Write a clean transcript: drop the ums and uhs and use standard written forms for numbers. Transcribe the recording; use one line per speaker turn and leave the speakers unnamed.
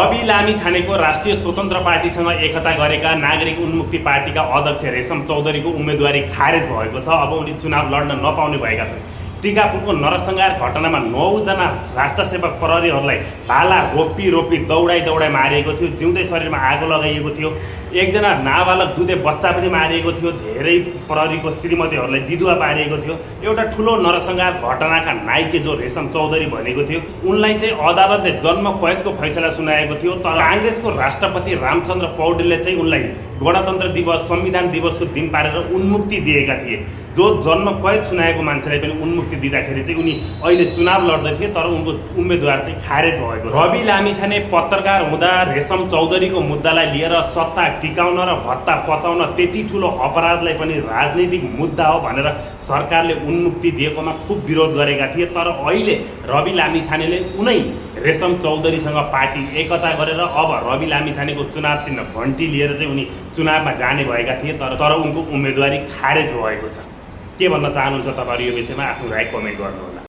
रवि लामिछानेको राष्ट्रिय स्वतन्त्र पार्टीसँग एकता गरेका नागरिक उन्मुक्ति पार्टीका अध्यक्ष रेशम चौधरीको उम्मेदवारी खारेज भएको छ। अब उनी चुनाव लड्न नपाउने भएका छन्। टिकापुरको नरसंहार घटनामा 9 जना राष्ट्र सेवक प्रहरीहरूलाई भाला रोपी दौडाई मारिएको थियो। जिउँदै शरीरमा आगो लगाइएको थियो। एकजना नाबालक दुधे बच्चा पनि मारिएको थियो। धेरै प्रहरीको श्रीमतीहरूलाई विधवा पारिएको थियो। एउटा ठुलो नरसंहार घटनाका नायिके जो रेशम चौधरी भनेको थियो, उनलाई चाहिँ अदालतले जन्म कैदको फैसला सुनाएको थियो। तर काङ्ग्रेसको राष्ट्रपति रामचन्द्र पौडेलले चाहिँ उनलाई गणतन्त्र दिवस, संविधान दिवसको दिन पारेर उन्मुक्ति दिएका थिए। जो जन्म कैद सुनाएको मान्छेलाई पनि उन्मुक्ति दिँदाखेरि चाहिँ उनी अहिले चुनाव लड्दै थिए, तर उनको उम्मेदवार चाहिँ खारेज भएको छ। रवि लामिछाने पत्रकार हुँदा रेशम चौधरीको मुद्दालाई लिएर सत्ता टिकाउन र भत्ता पचाउन त्यति ठुलो अपराधलाई पनि राजनीतिक मुद्दा हो भनेर सरकारले उन्मुक्ति दिएकोमा खुब विरोध गरेका थिए। तर अहिले रवि लामिछानेले उनै रेशम चौधरीसँग पार्टी एकता गरेर अब रवि लामिछानेको चुनाव चिन्ह घन्टी लिएर चाहिँ उनी चुनावमा जाने भएका थिए। तर उनको उम्मेदवारी खारेज भएको छ। के भन्न चाहनुहुन्छ तपाईँहरू यो विषयमा? आफ्नो राय कमेन्ट गर्नुहोला।